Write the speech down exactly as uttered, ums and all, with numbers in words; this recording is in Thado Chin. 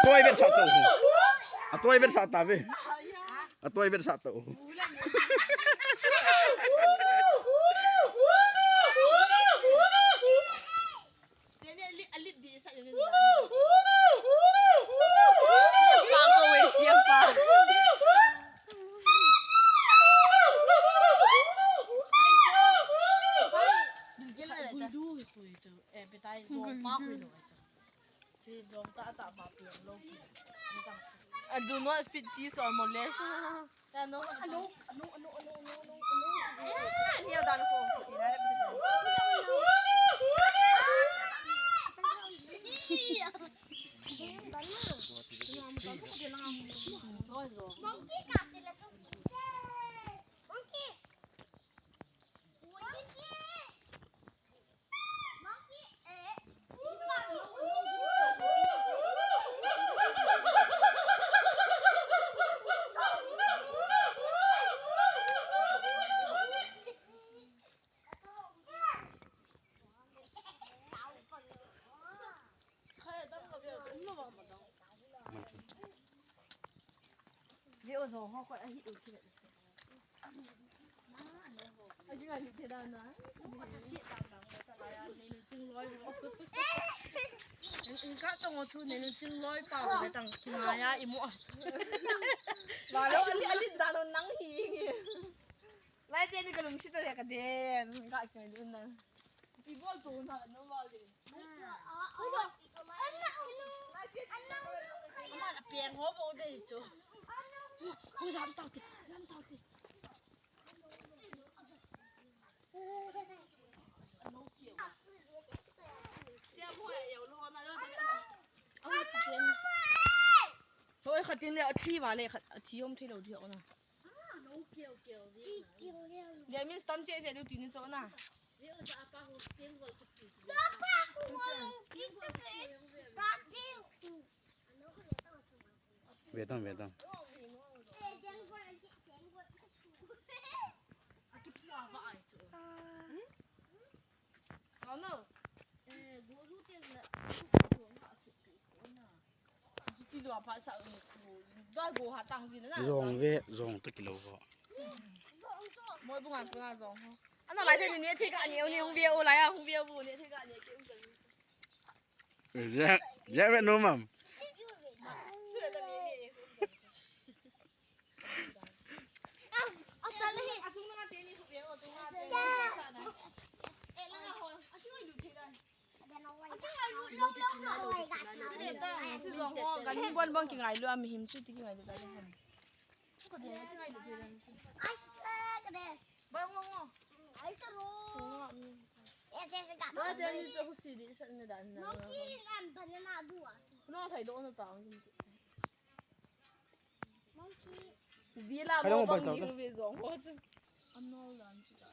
Toi ber sa to. A toi ber sa ta ve. A toi ber sa to. I do not feed this or molest. Lai teni ka lungsi ta ka den. Ka kya dun na. Ibol tu na no bol de. Ama na piang ho bo de chu. Ho jam tau ti, jam tau ti. Hoi khatin le athi vale khat athi om thei lo di ona. That means tam che che du tini cho na. Ve tang, ve tang. Jong ve, jong to kilo ho. Moi bunga kuna jong ho. Ana lai te ni ne thei ka ni, ni hung ve o lai a hung ve o ne thei ka ni ke. Jack, Jack ve no mam. Bang, bang, bang. Zila mo bang ni ve jong ho chu. Anol dan chu ta.